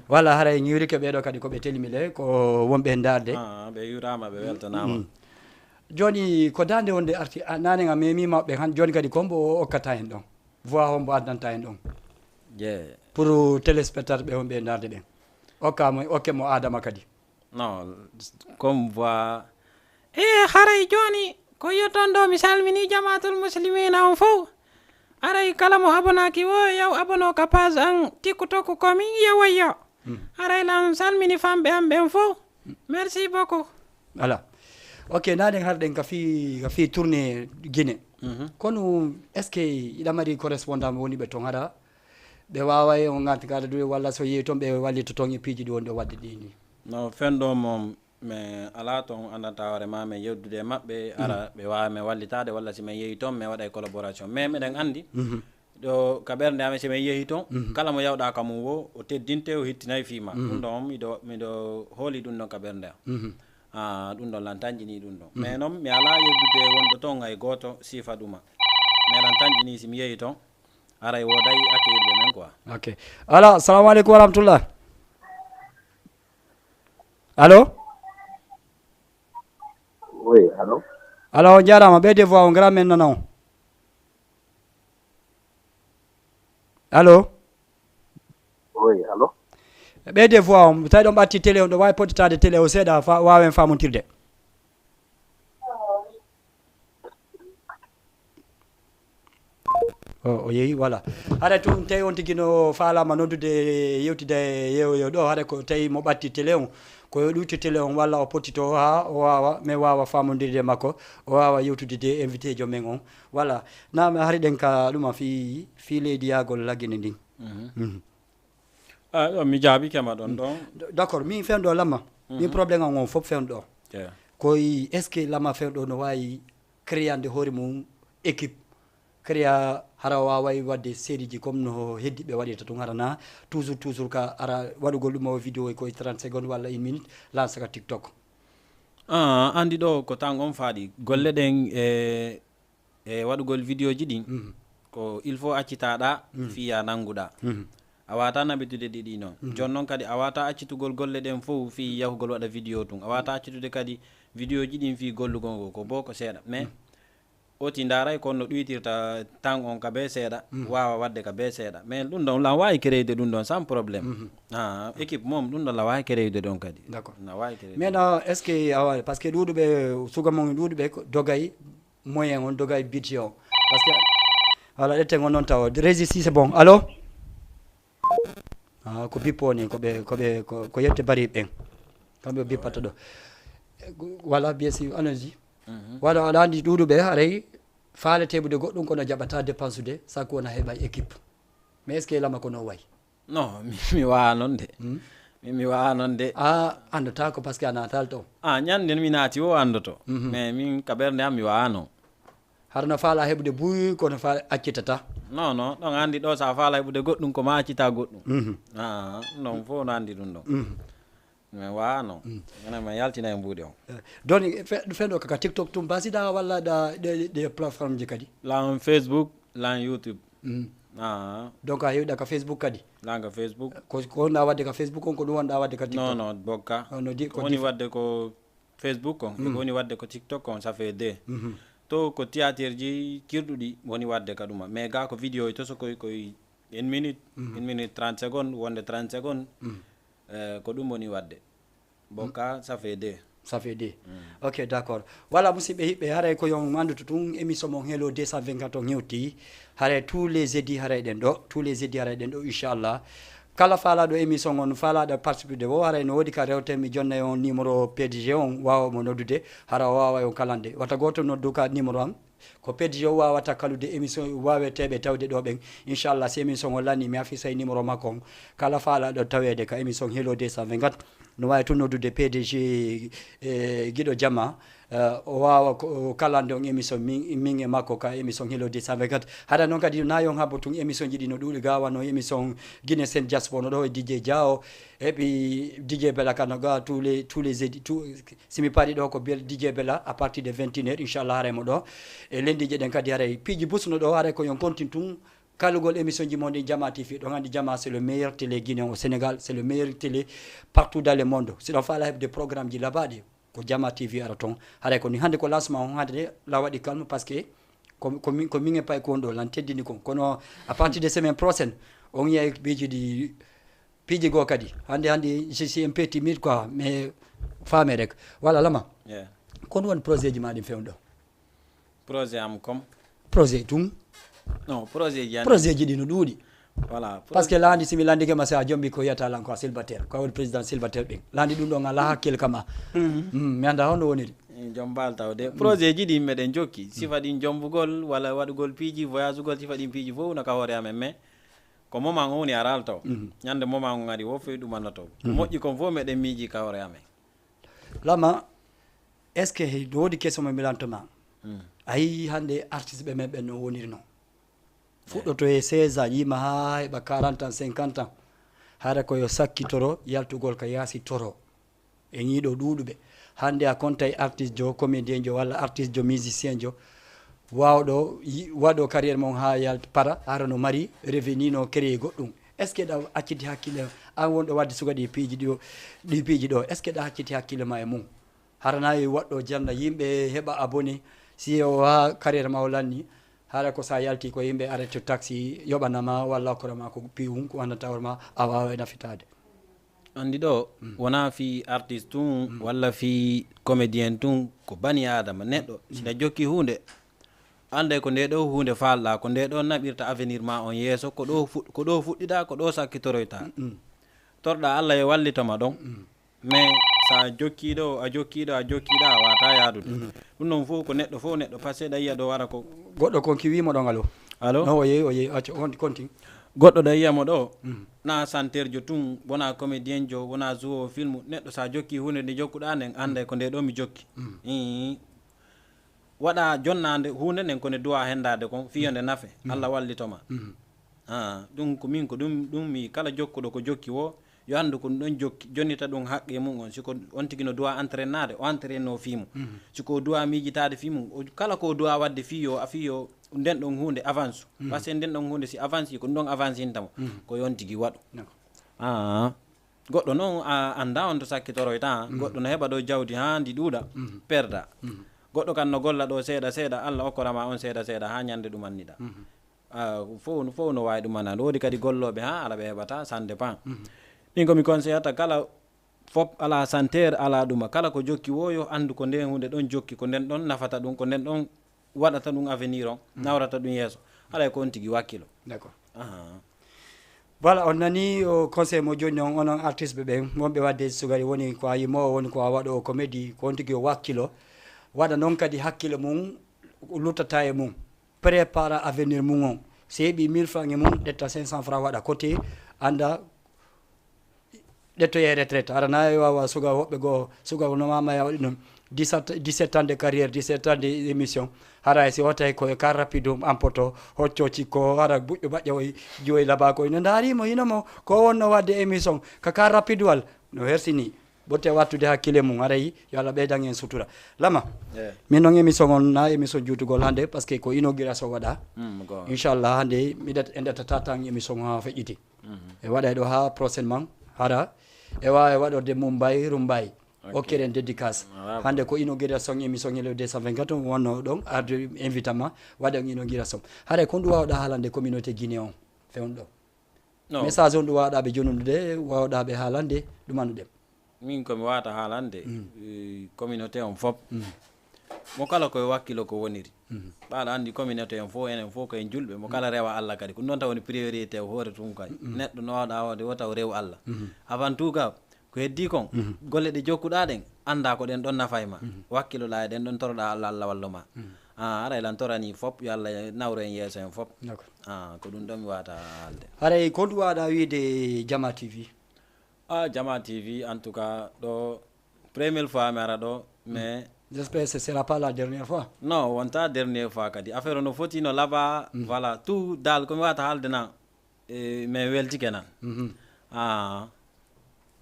Walla haray ñiwrike ɓeeɗo kadi ko ɓe telimi le, ko wonɓe e ndaarde. Ah, ɓe yuuraama, ɓe weltanaama. Mm. Jooni ko daande wonde arti, a, naane nga memi maɓɓe han, jooni kadi ko mbo o okkata en ɗon? Voix hombo addanta en ɗon? Je. Pour téléspectateur ɓe wonɓe e ndaarde ɓen. Okka mo, okke mo Adama kadi. Non, comme voix. E haray jooni, ko yetton ɗo mi salmini jamaatul muslimina on fof. Aray kala mo abonaaki wo, yaw abono ka page an TikTok ko min ye woyyo. Hmm. Aray lan salmini famɓe am ɓen fof. Merci beaucoup. Voilà. Ok, nanen harɗen ka fi, ka fi tournée Guinée. Mhm. Kono, est-ce que iɗa mari correspondant woni ɓe ton hara? Ɓe waaway on ngarti ka duwe walla so yehi ton ɓe wallito ton e piiji ɗi wonɗo wadde ɗi ni? No, fen ɗo mom, mi alaa ton andanta hoore ma, mi yewdude e maɓɓe, ara ɓe waawa mi wallitaade, walla si mi yehi ton, mi waɗa e collaboration. Mais miɗen anndi, mhm, ɗo ka ɓernde amen, si mi yehi ton, mhm, kala mo yawɗa ka mum wo, o teddinte, o hittinay fii ma. Mhm. Ɗum ɗon, miɗo, miɗo hooli ɗum ɗon ka ɓernde am. Mhm. Ah, ɗum ɗon lan tanƴini ɗum ɗon. Mhm. Mais noon, mi alaa yewdude wonɗo ton hay gooto siifa ɗuma. Mais lan tanƴini si mi yehi ton, aray wooday accueillir ɓe men quoi. Ok. Voilà, assalamu aleykum wa rahmatullah. Allo? Oui, allo? Allo, on jaaraama. Ɓeyde voix o, ngara men nana on. Allo? Oui, allo? Ɓeyde voix o, tawi ɗon ɓatti télé on, ɗo waawi podditaade télé o seeɗa, fa, waawen faamontirde. O, o yehi, voilà. Hara tun tawi on tigi no faalaama noddude, yewtida e yeewoyo ɗo, hara ko tawi mo ɓatti télé on, ko yo ɗuuti télé on walla o pottito haa o waawa, mi waawa faamondirde e makko, o waawa yewtude e invité jo men on. Voilà. Na mi hari ɗen ka ɗuma fii, fii leydi yaagol Lagine ndin. Mhm. Mhm. Ah, yo, mi jaabike ma ɗon ɗon. D-, d'accord, min fen ɗo Lama. Min, mhm, problème am on fof fen ɗo. Yeah. Koy, est-ce que Lama fen ɗo no waawi créande hoore mum équipe? Créa hara waaway waɗde série ji comme no heddiɓe waɗirta tun hara na toujours, toujours ka ara waɗugol ɗum o vidéo e koye trente secondes walla une minute, lansa ka TikTok. Ah, anndi ɗo ko tan on faaɗi. Golle ɗen e e waɗugol vidéo ji ɗin, mhm, ko il faut accitaɗa, mhm, fii ya nannguɗa. Mhm. A wata nabitude ɗi ɗi noon. Mhm. Jooni noon kadi a wata accitugol golle ɗen fof fii yahugol waɗa vidéo tun. A wata accitude kadi vidéo ji ɗin fii gollugol ngol, ko bo ko seeɗa. Mais, mhm, oti ndaaray ko no ɗuytirta tan on ka be seeɗa, mhm, waawa waɗde ka be seeɗa. Mais ɗum ɗon lan waawi créude ɗum ɗon sans problème. Mhm. Ah, équipe mom ɗum ɗon la waawi créude ɗon kadi. D'accord. Na waawi créude. Mais na, est-ce que a waawi, parce que ɗuuɗuɓe, suga mon ɗuuɗuɓe ko dogay moyen on, doga e budget on. Parce que, voilà, ɗetten on noon tawa. Régis, si c'est bon. Allo? Ah, ko bippo ni, ko ɓe, ko ɓe, ko, ko yette bari ɓen. Kamɓe o bippata ɗo. Voilà, bien sûr, allons-y. Mhm. Voilà, aɗa anndi ɗuuɗuɓe, haray faale teɓude goɗɗum kono jaɓata dépense de, sakko wona heɓa équipe. Mais est-ce que Lama kono way? Non, mi, mi wawa noon de. Hmm? Mi, mi wawa noon de. A anndata ko parce que a natal to. Ah, ñande mi naati o anndoto. Mhm. Mais min ka ɓernde am mi wawa noon. Hara no faala heɓude buy, kono faala accitata. Non, non, ɗon anndi ɗo sa faala heɓude goɗɗum ko ma accita goɗɗum. Mhm. Ah, non fof no anndi ɗum ɗon. Mhm. Mi wawa noon. Mm. Enen mi yaltina e mbuuɗi on. Eh, donc, fe-, fen ɗo kaka TikTok tun basiɗa walla ɗa ɗe, ɗe plateforme ji kadi? Lan Facebook, lan YouTube. Mm. Ah. Donc a hewiɗa ka Facebook kadi? Lan ka Facebook. Ko, ko wonɗa wadde ka Facebook on, ko ɗum wonɗa wadde ka TikTok? Non, non, bokka. Oh, no di-, ko woni dif- wadde ko Facebook on, e, mm, ko woni wadde ko TikTok on, ça fait deux. Mhm. To ko théâtre ji kirɗuɗi woni wadde ka ɗuma. Mais ga ko vidéo to so koy, koy une minute, mhm, une minute trente secondes, wonde trente secondes. Mhm. Eh, ko ɗum woni wadde. Bon, mm, ka, ça fait deux. Ça fait deux. Mm. Ok, d'accord. Voilà, musidɓe hiɓɓe, haray ko yon anndutu tun, émission mon Hello deux cent vingt-quatre on hewti. Haray tous les jeudis, haray ɗen ɗo. Tous les jeudis, haray ɗen ɗo, inchallah. Kala faalaɗo émission on, faalaɗo participer de wo, haray no woodi ka rewte mi jonna on numéro P D G on, waawa mo noddude, hara o waawa on kalande. Wata gooto noddu ka numéro am. Ko P D G o wawata kalude émission waweteɓe tawde ɗo ɓen. Inchallah, si émission o lani, mi afisay numéro makko on. Kala faalaɗo tawede ka émission Hello deux cent vingt-quatre, no wawi tun noddude P D G, eh, Guiɗo Jama. Eh, o wawa ko, o kalande on émission min, min e makko ka émission Hello deux cent vingt-quatre. Hara noon kadi na yon habbo tun émission ji ɗi no ɗuuɗi ga wano émission Guinée Sen Diaspora no ɗo e D J Diao. Epi D J Bella kano ga tous les, tous les jeudis, tous, si mi paari ɗo ko bel-, D J Bella à partir de vingt et une heures, inchallah, haray mo ɗo. E lenndiije ɗen kadi haray piiji busno ɗo, haray ko yon continue tun, Kalugol émission ji mon ɗin Jama T V, ɗon anndi Jama c'est le meilleur télé guinéen au Sénégal, c'est le meilleur télé partout dans le monde. Si ɗon faala heɓde programme ji labaaɗi, ko Jama T V ara toon. Haray ko ni hannde ko lancement on, hannde de la waɗi calme parce que ko, ko min, ko min e pay ko on ɗo lan teddini kon. Kono à partir de semaine prochaine, on yiyay piiji ɗi, piiji goo kadi. Hannde, hannde, je suis un peu timide quoi, mais faame rek. Voilà, Lama. Yeah. Kon won projet ji ma ɗin fewndo? Projet am comme? Projet tun. Non, projet ji an. Projet ji ɗi no ɗuuɗi. Voilà. Parce que laandi, si mi landike ma, si a jombi ko yiyata lan ko a célibataire, ko a woni président célibataire ɓen. Laandi ɗum ɗon alaa hakkille kama. Mhm. Mm, mi annda honno woniri. Eh, jom baal taw de. Mm. Projet ji ɗi meɗen jokki. Mm. Sifa ɗin jombugol, walla waɗugol piiji, voyage ugol, sifa ɗin piiji fof no ka hoore amen. Mais ko moment on woni aral taw. Mhm. Ñande moment on ari, wo fof ɗum annoto. Ko moƴƴi kon fof meɗen miiji ka hoore amen. Lama, est-ce que no woodi keso mo milanto ma? Mm. A yii hannde artiste ɓe men ɓen no woniri non? Eh. Fuɗɗoto e seize ans, yima haa heɓa quarante ans, cinquante ans. Hara ko yo sakkitoro, yaltugol ka yaasi toro. E ñiiɗo ɗuuɗuɓe. Hannde a kontay artiste jo, comédien jo, walla artiste jo, musicien jo. Waawɗo yi-, waɗo carrière mon haa yalta para, hara no mari revenu, no créer goɗɗum. Est-ce que ɗa acciti hakkille, an wonɗo waɗde suka ɗi piiji ɗi o, ɗi piiji ɗo? Est-ce que ɗa acciti hakkille ma e mum? Hara na e waɗɗo jannda yimɓe heɓa abonné, si o haa carrière ma o lanni, hara ko sa yalti ko yimɓe arrêté taxi, yoɓana ma walla okkora ma ko piwum, ko wannata hoore ma, a waawa e nafitaade. Anndi ɗo, mm, wonaa fii artiste tun, mm, walla fii comédien tun, ko bani Aadama, neɗɗo, mm, si na jokki huunde, annday ko nde ɗo huunde faalɗaa, ko nde ɗo naɓirta avenir ma on yeeso, ko ɗo fuɗ-, ko ɗo fuɗɗiɗaa, ko ɗo sakkitoroytaa. Mm, mm. Torɗaa Alla yo wallito ma ɗon. Mm. Mais so a jokkii ɗo, a jokkii ɗo, a jokkii ɗo, a waawataa yaadude. Mhm. Ɗum ɗon fof ko neɗɗo fof neɗɗo, parce que ɗa yiya ɗo wara ko. Goɗɗo kon ki wiimo ɗon, allo? Allo? Non, o yehi, o yehi, acca, on, continue. Goɗɗo ɗa yiya mo ɗo, mhm, na santerjo tun, wona comédien jo, wona joueur film, neɗɗo so a jokkii huunde nde jokkuɗaa nden, annday ko nde ɗo mi jokki. Mhm. Ii. Waɗa jonnaande huunde nden ko nde duwaa henndaade kon, fii yo nde nafe, mhm, Alla wallito ma. Mhm. Ah, ɗum ko min, ko ɗum, ɗum mi kala jokkuɗo ko jokki wo, yo anndu ko ɗum ɗon jokki, jonnita ɗum haqqe mum on. Si ko on tigi no duwaa entraînaade, o entraînoo fii mum. Mhm. Si ko o duwaa miijitaade fii mum, o, kala ko o duwaa waɗde fii yo, a fii yo nden ɗon huunde avance. Mhm. Parce que nden ɗon huunde si avance, ko ɗum ɗon avance inta mo. Mhm. Ko yo on tigi waɗu. D'accord. Ah. Goɗɗo noon a anndaa on to sakkitoroyta, mhm, goɗɗo no heɓa ɗo jawdi haa ndi ɗuuɗa, mhm, perda. Mhm. Goɗɗo kan no golla ɗo seeɗa seeɗa, Alla okkora ma on seeɗa seeɗa haa ñande ɗum anniɗa. Mhm. Ah, fof, fof no waawi ɗum annaade. Woodi kadi gollooɓe haa ala ɓe heɓata, ça dépend. Mhm. Min ko mi conseillata kala fop, ala santer, ala ɗuma. Kala ko jokki wo yo anndu ko nden huunde ɗon jokki, ko nden ɗon nafata ɗum, ko nden ɗon waɗata ɗum avenir on, mm, nawrata ɗum yeeso. Haɗay ko on tigi wakkilo. D'accord. Aha. Voilà, on nani o conseil mo joni on, onon artiste ɓe ɓen, wonɓe wadde sugari, woni ko a yimoowo, woni ko a waɗoowo comédie, ko on tigi o wakkilo. Waɗa noon kadi hakkille mum luttata e mum. Prépara avenir mum on. So heɓi mille francs e mum, ƴetta cinq cents francs waɗa côté, annda ƴettoye retraite. Hara na e wawa suga woɓɓe goo, suga no mama ya waɗi ɗum. dix-sept, dix-sept ans de carrière, dix-sept ans de émission. Hara si wotay ko e car rapide um ampoto, hocco cikko, hara buƴƴo baƴƴa o joyi laba ko ina ndaari mo, hino mo, ko wonno wadde émission, ka car rapide wal, no hersini. Ɓurte wattude hakkille mum, haray yo Allah ɓeydan en sutura. Lama, eh, min noon émission on, na émission juutugol hannde, parce que ko inauguration waɗa. Mm, go. Inchallah, hannde miɗa, en ɗattata tan émission ha feƴƴiti. Mhm. E waɗa ɗo ha prochainement, hara e wawa e waɗorde Mumbai, Rumbai. Ok. Okkeren dédicace. Voilà. Hannde ko inauguration émission Hello deux cent vingt-quatre, on wonno ɗon, arde invite ma, waɗa on inauguration. Haray ko ndu wawɗa haalande communauté Guinée on, fewndo ɗo? Non. Message on ɗum wawɗa ɓe jonude, wawɗa ɓe haalande, ɗum annduɗen. Min ko mi wawata haalande, mm, eh, communauté on fop. Mm. Mo kala koye wakkilo ko woniri. Mm. Ɓaɗa anndi communauté on fof, enen fof ko en julɓe. Mo kala rewa Allah kadi. Ko ɗum ɗon taw woni priorité o hoore tun kay. Mm. Neɗɗo no wawɗa wawde o taw rew Allah. Mm. Avant tout ka, ko heddi kon, mm, golle ɗe jokkuɗa ɗen, annda ko ɗen ɗon nafa e ma. Mm. Wakkiloɗa e ɗen ɗon, toroɗa Allah, Allah wallo ma. Mm. Ah, aray lan torani fop, yo Allah nawro en yeeso en fop. D'accord. Ah, ko ɗum ɗon mi wawata haalde. Haray ko ɗum wawɗa wiide Jama T V? Ah, Jama T V, en tout cas, ɗo, première fois mi ara ɗo, mais j'espère que ce sera pas la dernière fois. Non, wonta dernière fois kadi. Affaire o no foti, no laaɓa, mm, voilà, tout dal ko mi wawata haalde na, eh, mi weltike nan. Mhm. Ah.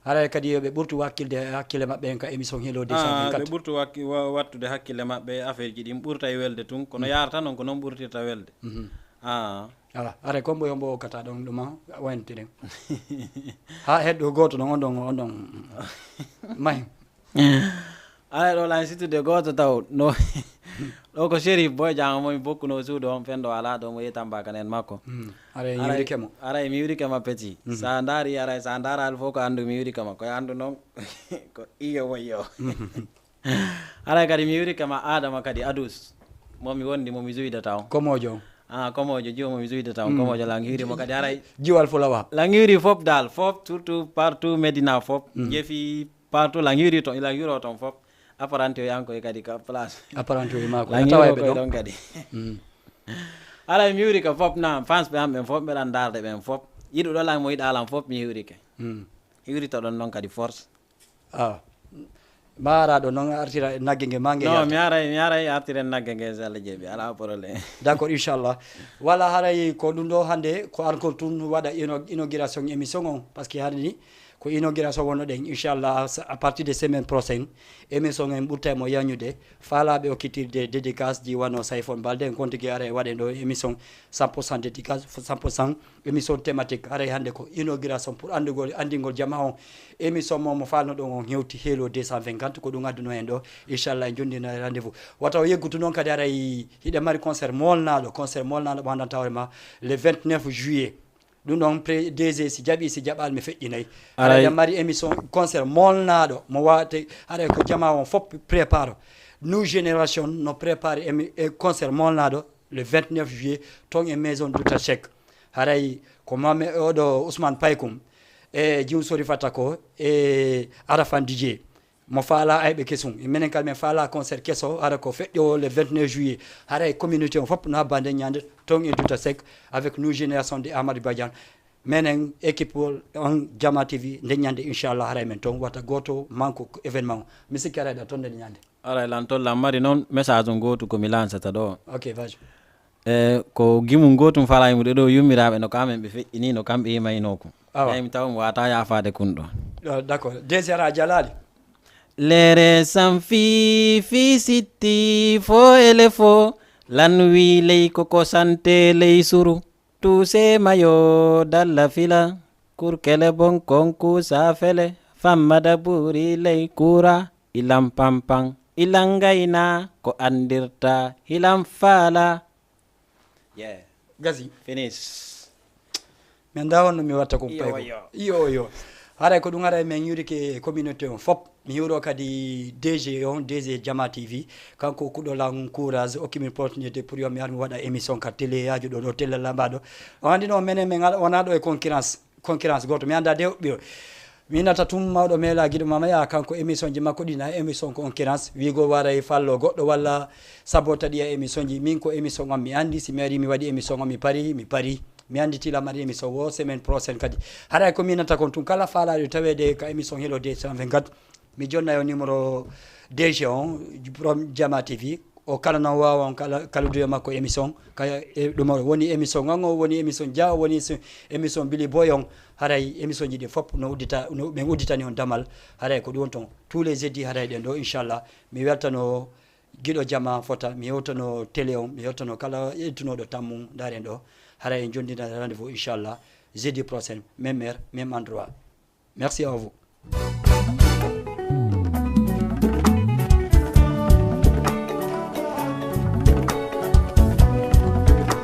Haray kadi yo ɓe ɓurtu wakkilde hakkille maɓɓe en ka émission Hello deux cent vingt-quatre. Ah, ɓe ɓurtu wakki-, wa-, wattude hakkille maɓɓe e affaire ji ɗin, ɓurta e welde tun, kono, mm, yarata non ko non ɓurtirta welde. Mhm. Ah. Ala, are kombo yombo o kata ɗon ɗuma waynotiren. Ha heddo goto ɗon on ɗon on ɗon mahi. Alay ɗo lan sittude goto taw no ɗo ko Sherif Boy Jang mo mi bokkuno suudu on fendo ala ɗo mo yetan bakanen makko. Are yirike mo. Aray mi wirike ma petit. Sa ndari aray sa ndara al fof ko andu mi wirike ma ko andu non ko iyo woyo. Aray kadi mi wirike ma Adama kadi Adus mo mi wondi mo mi zuwidata on. Komojo. Ah, komojo jiwo mo mi zuwidata on komojo lan hiwri mo kadi aray Jiwal fulawa. Lan hiwri fop dal fop surtout partout Medina fop jefi partout lan hiwri ton lan hiwro ton fop. Apparenté o yanko e kadi ka place. Apparenté o mako Lan tawa hiwro be ko ɗon. Ɗon kadi. Aray mi hiwrike fop na fans ɓe am ɓen fop mbeɗan darde ɓen fop yiɗuɗo lan mo yiɗa lan fop mi hiwrike. Hiwrito ɗon noon kadi force. Ah. Mara ɗo noon artira nagge nge ma nge Non yalta. Mi aray mi aray artiren nagge nge so Allah jeeɓi ala problème. D'accord, inchallah. Wala haray ko ɗum ɗo hannde ko an ko tun waɗa ino- inauguration émission on parce que hannde ni ko inauguration wonno ɗen inchallah à partir de semaine prochaine émission en ɓurta e mo yañude faalaɓe okkitirde dédicace ji wano sayfon balde en kontigi ara e waɗen ɗo émission 100 pourcent dédicace 100 pourcent émission thématique haray hannde ko inauguration pour anndugol anndingol jama on émission mo mo falno ɗon on hewti helo 250 ko ɗum adduno en ɗo inchallah en jondino e rendez-vous wata o yeggutu noon kadi aray hiɗe mari concert molnaɗo concert molnaɗo mo anndan tawre ma le 29 juillet ɗum ɗon pré dg si jaɓi si jaɓal mi feƴƴinay aray ɗe mari émission concert molnaɗo mo wate aray ko jama on fof prépare new génération no prépare émi- e concert molnaɗo le 29 juillet ton e maison duta chek haray ko mame oɗo ousmane paykum e jiw sori fata ko e arafan dj mo faala ayɓe kesum e minen kadi min faala concert keso hara ko feƴƴowo le 29 juillet haray communauté on fof no habba nden ñande ton e duta sec avec nous génération de amadou badiane menen équipe on jama tv nden ñande inchallah haray men ton wata goto manque événement o mi sikki haray ɗa ton nden ñande Aray lan ton lan mari noon message on gootu ko mi lansata ɗo. Ok, vas-y. E ko gimum gootum fala yimude ɗo yummiraɓe no kamen ɓe feƴƴini no kamɓe yimaynoku. Awa. Ay mi taw mi wata yafade kunɗo. Euh, D'accord. Désir a jalali. Lere san fi fi sitti fo ele fo lan wi ley koko sante ley suru. Tuse mayo dalla fila kurkele bon konku safele fammada buri ley kura ilan pampan ilan gayna ko andirta ilan fala. Yeah. Gasi. Finish. Min da wonno mi watta ko Iyo, payko iyo. Iyo iyo. Haray ko ɗum haray min yurike communauté on fop mi hiwro kadi dg on dg jama tv kanko kuɗo lan courage okki min opportunité pour yo mi ar mi waɗa émission ka télé yajo ɗo ɗo télé lambaɗo o andi no menen min wona ɗo e concurrence concurrence goto mi anda de ɓiro mi nata tum mawɗo mela giɗo mama ya kanko émission ji makko ɗina émission concurrence wigo waray fallo goɗɗo walla sabotaɗi a émission ji min ko émission am mi andi si mi ari mi waɗi émission am mi pari mi pari mi annditi lamari émission o semaine prochaine kadi haray ko minata kon tun kala faalaɗo tawede ka émission helo 224 mi jonna yo numéro dg on from jama tv o kala noon wawa on kala kala duyo makko émission ka e ɗum o woni émission ngan o woni émission dia o woni émission bili boy on haray émission ji ɗi fof no uddita no ɓen udditani on damal haray ko ɗum ton tous les jeudi haray ɗen ɗo inchallah mi weltano giɗo jama fota mi yewtano télé on mi yewtano kala yettunoɗo tammum ndaren ɗo hara en jondina rendez-vous inchallah jeudi prochain même heure même endroit merci à vous